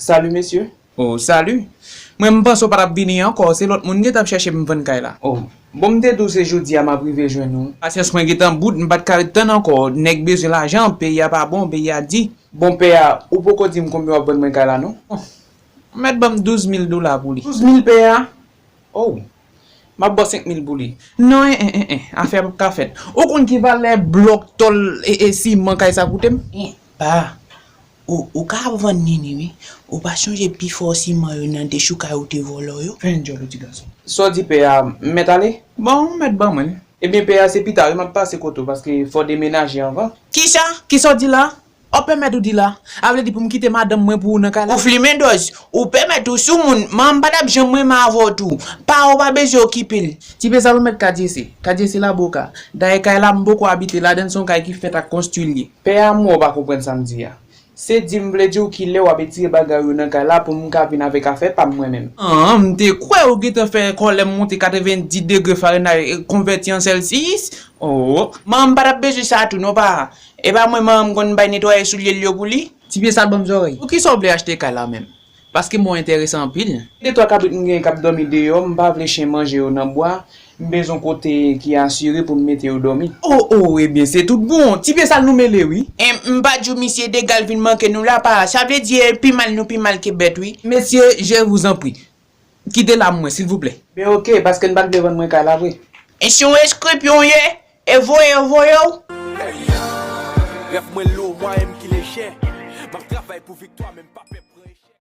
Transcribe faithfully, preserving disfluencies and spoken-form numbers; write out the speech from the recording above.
Salut, mesye. Oh, salut. Mwen, m panse w pa t ap vini ankò, se lòt moun ki t ap chèche m vann kay la. Oh, bon, m te di w se jodi a m ap rive jwenn ou. Pasyans mwen gentan bout, m pa t ka ret tann ankò. Nèg bezwen lajan, peyi a pa bon, peyi a di. Bon, pè a, ou poko di m konbyen w ap vann mwen kay la, non? Oh, ou mèt ban m douz mil dola pou li. Douz mil, pè a? Oh, m ap ba w senk mil pou li. Non, en, en, en, en, afè a p ap ka fèt. Ou konn ki valè blòk, tòl e, e siman kay sa koute m? En, pa. Ou, ou ka ap vann Nini, wi. Ou pa sonje pifò siman yo nan dechoukay ou te vòlò yo? Fè yon djòl, ti gason. Sa w di, pè a, m mèt ale? Bon, ou mèt ban mwen l. Ebyen, pè a, se pita, wi, m ap pase kote w, paske fò w demenaje anvan. Kisa? Kisa w di la? Ou pèmèt ou di la? A vle di pou m kite madanm mwen pou ou nan kay la? Ou flimen dòz. Ou pèmèt ou sou moun, man m pa t ap janm renmen avè w tou. Pa ou pa bezwen okipe l. Ti pye sa pou mèt kadyese. Kadyese la boka. Dayè kay la m poko abite ladann, se yon kay ki fèt ak konstwi l ye. Pè a, m wè w pa konprann sa m di a. Se di m vle di w kilè w ap etire bagay ou nan kay la pou m ka vin avèk afè pa m mwen menm. An, m te kwè ou gentan fè kòlè m monte katrevenndis degre Fahrenheit, konvèti an Celsius. Oh, man m pa t ap bezwen sa tou non, pa. E pa mwen manman m konn bay netwaye soulye l yo pou li? Ti pye sal ban m zòrèy. Poukisa w vle achte kay la menm? Paske mwen enterese anpil. De twa kabrit m genyen k ap dòmi deyò, m pa vle chen manje yo nan bwa. M bezwen kote ki asire pou m mete yo dòmi. Oh, oh, ebyen, se tout bon. Ti pye sal nou mele, wi. Em, m pa di w misye dega l vin manke nou la, pa. Sa vle di, e pi mal nou pi mal ke bèt, wi. Mesye, je vous en prie. Kite la mwen, silvouplè. Ben oke, paske n pa t vle vann mwen kay la vre. E si yon eskripyon w ye, e voye yo voye w. Rèv mwen lou, mwen menm ki lejè. M ap travay pou viktwa, men m pa pè.